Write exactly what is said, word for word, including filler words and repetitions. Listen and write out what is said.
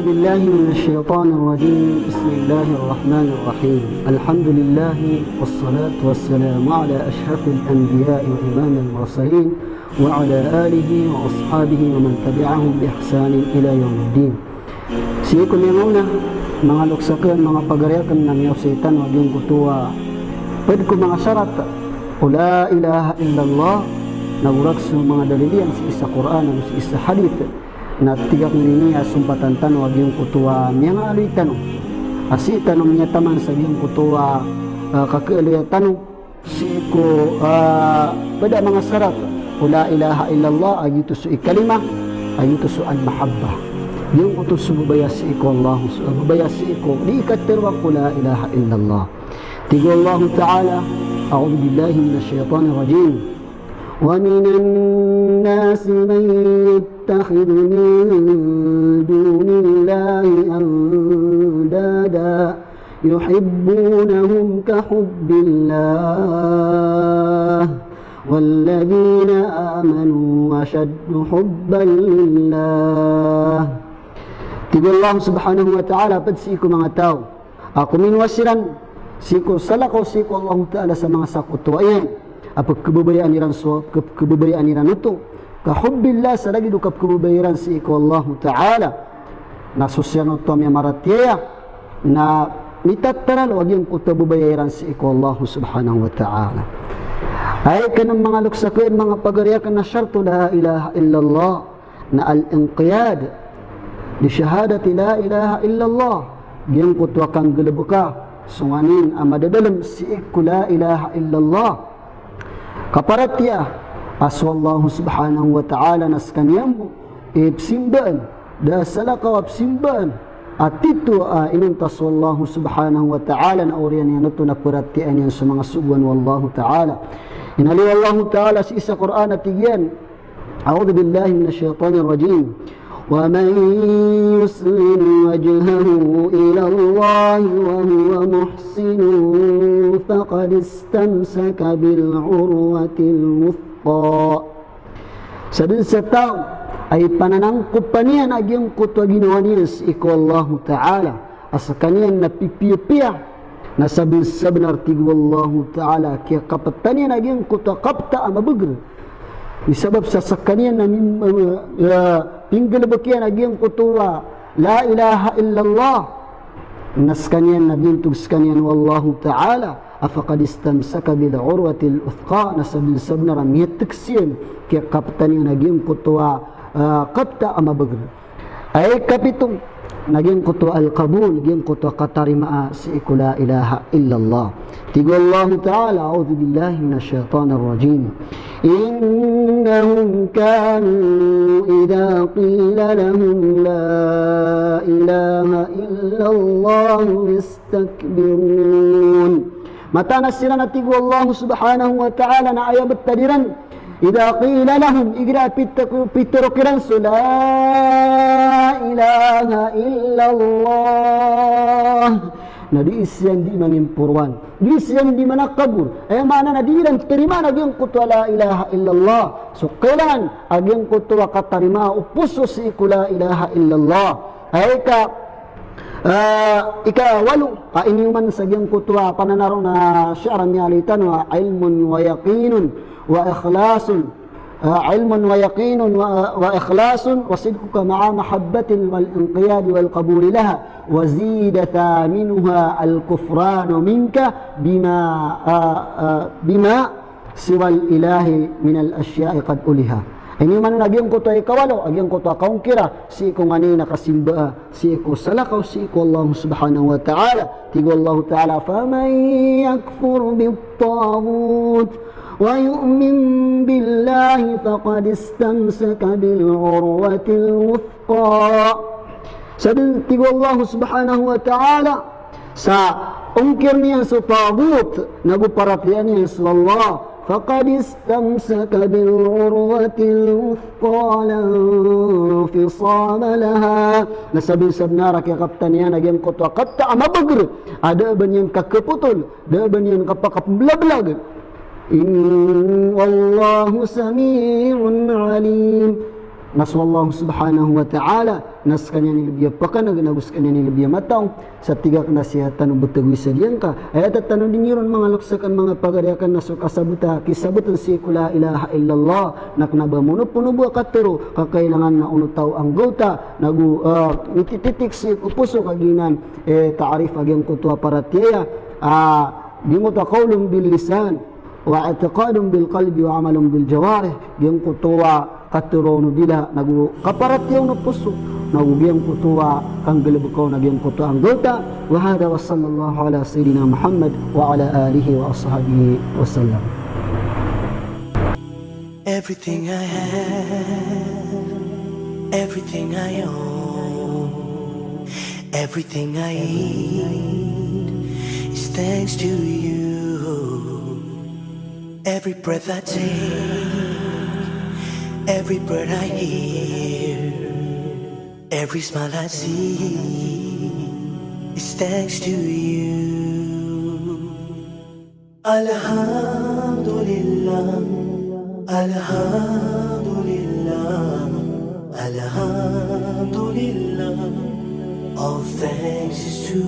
بالله من الشيطان الرجيم. بسم الله الرحمن الرحيم. الحمد لله والصلاة والسلام على أشرف الأنبياء وإمام المرسلين وعلى آله وأصحابه ومن تبعهم بإحسان إلى يوم الدين. Sii ko miyangaona, manga loks akn, manga pagari akn, na miyaosay tano a giyangkoto a pd ko manga sarat o la ilaha illallah, na go rakhs o manga dalil iyan sii sa Qur'an ago sii sa hadith. Na tig akn ini a sompatan tano a giyangkoto a miyangaaloy tano a sii tano miyataman sa giyangkoto a, ah, kakaaloya tano sii ko, ah, pd a manga sarat o la ilaha illallah, a giyoto so ikalima, a giyoto so al-mahabbah. Giyangkoto so babaya sii ko Allah, so babaya sii ko, di katharo ko la ilaha illallah. Tig o Allah Ta'ala, أعوذ بالله من الشيطان الرجيم. ومن الناس من يتخذ من دون الله أندادا يحبونهم كحب الله والذين آمنوا أشد حبا لله. Tig o Allah subhanahu wa ta'ala, pd sii ko manga taw a kominowa siran sii ko salakaw sii ko Allahu Ta'ala sa manga sakotowa iyan a pkhababayaan iran so, pkhababayaan iran oto, ka hubbillah, sa lagid o kapkhababayaan iran sii ko Allahu Ta'ala. Na so siran oto a miyamaratiyaya na mitataralo a giyangkoto a babaya iran sii ko Allahu Subhanahu wa Ta'ala. Aya kna manga loks akn, manga pagari akn, na sharto la ilaha illallah na al-inqiyad li shahadati la ilaha illallah. Giyangkoto a kanggalbka so nganin a madadalm sii ko la ilaha illallah. Kaparatiyayaa a so Allahu Subhanahu wa Ta'ala na skaniyan bo i psimbaan, da a salakaw a psimbaan a tito a inonta so Allahu Subhanahu wa Ta'ala, na oriyan iyan oto na paratiyayaan iyan so manga sogoan o Allahu Ta'ala. Inaloy o Allahu Ta'ala sii sa Qur'an a tig iyan, أعوذ بالله من الشيطان الرجيم. ومن يسلم وجهه إلى الله وهو محسن فقد استمسك بالعروة الوثقى. Sadn sa taw a ipananangkopan iyan a giyangkoto a ginawa niyan sii ko Allahu Ta'ala a skaniyan na pipiyapiya, na sabnsabnar, tig o Allahu Ta'ala, kiyakaptan iyan a giyangkoto a kapta a mabagr. Misabap sa skaniyan na mim-, eh, pinggalbk iyan a giyangkoto a la ilaha illallah, na skaniyan na biyantog skaniyan o Allahu Ta'ala a faqad istamsaka bil urwatil wuthqa, na sabnsabnar a miyatks iyan, kiyakaptan iyan a giyangkoto a, eh, kapta a mabagr. Aya ikapito na giyangkoto a al-qabul, giyangkoto a katarimaa sii ko la ilaha illallah. Tig o Allahu Ta'ala, أعوذ بالله من الشيطان الرجيم. إنهم كانوا إذا قيل لهم لا إله إلا الله يستكبرون. Mataan a siran, a tig o Allahu Subhanahu wa Ta'ala, na aya btad iran, idha qila lahum, igira a pit-, pitharo kiran so la ilaha illallah, na dii siran dii mangimporoan, dii siran dii manakabor. Aya maana na dii iran tarimaan a giyangkoto a la ilaha illallah. So kailangan a giyangkoto a katarimaa o poso sii ko la ilaha illallah. Aya ika, ah, ikawalo a iniyoman sa giyangkoto a pananaron a siyar a miyaaloy tano a ilmun wa yaqinun wa ikhlasun, ah, ilmun wa yaqinun wa, wa ikhlasun wa sidquka ma'a mahabbatin wal inqiyadi wal qabuli laha, wa zida thaminuha al kufranu minka bima, ah, ah, bima siwal ilahi minal ashya'i qad uliha. Iniyoman a giyangkoto a ikawalo a giyangkoto a kaongkira sii ko nganin a kasimbaa sii ko salakaw sii ko Allah Subhanahu wa Ta'ala. Tig o Allahu Ta'ala, faman yakfur bit taghut wa yu'min billahi faqad istamsaka bil urwatil wuthqa. Sa dn, tig o Allah Subhanahu wa Ta'ala, sa ongkir iyan so taghut, nago paratiyayaan iyan so Allah, faqad istamsaka bil urwatil wuthqa la infisama laha. Na sabnsabnar a kiyakaptan iyan a giyangkoto a kapta a mabagr a da a ba niyan kakapotol, da a ba niyan kapakapmblagblag. In-, wallahu sami'un alim. Na so Allah subhanahu wa ta'ala na skaniyan i lbi a pakaneg, nago skaniyan i lbi a matao. Sa tig akn a sii tano btad i sa giyangka a ayat tano dn iron, manga loks akn, manga pagari akn, na so kasabota, kisabotn sii ko la ilaha illallah na kna ba monopono bo a katharo, ka kailangan na onot a anggawta, nago, ah, mitititik sii ko poso, kagiya, eh, ta'rif a giyangkoto a paratiyaya, ah, giyangkoto a qawlun bil lisan, wa i'tiqadun bil qalbi wa amalun bil jawarih, giyangkoto a katharo on o dila, nago kaparatiyaya on o poso, nago giyangkoto a kanggalbka on a giyangkoto a anggawta. Wa hadha wa sallallahu ala sayyidina Muhammad wa ala alihi wa ashabihi wa sallam. Everything I have, everything I own, everything I eat is thanks to you. Every breath I take, every word I hear, every smile I see is thanks to you. Alhamdulillah, Alhamdulillah, Alhamdulillah. All thanks is to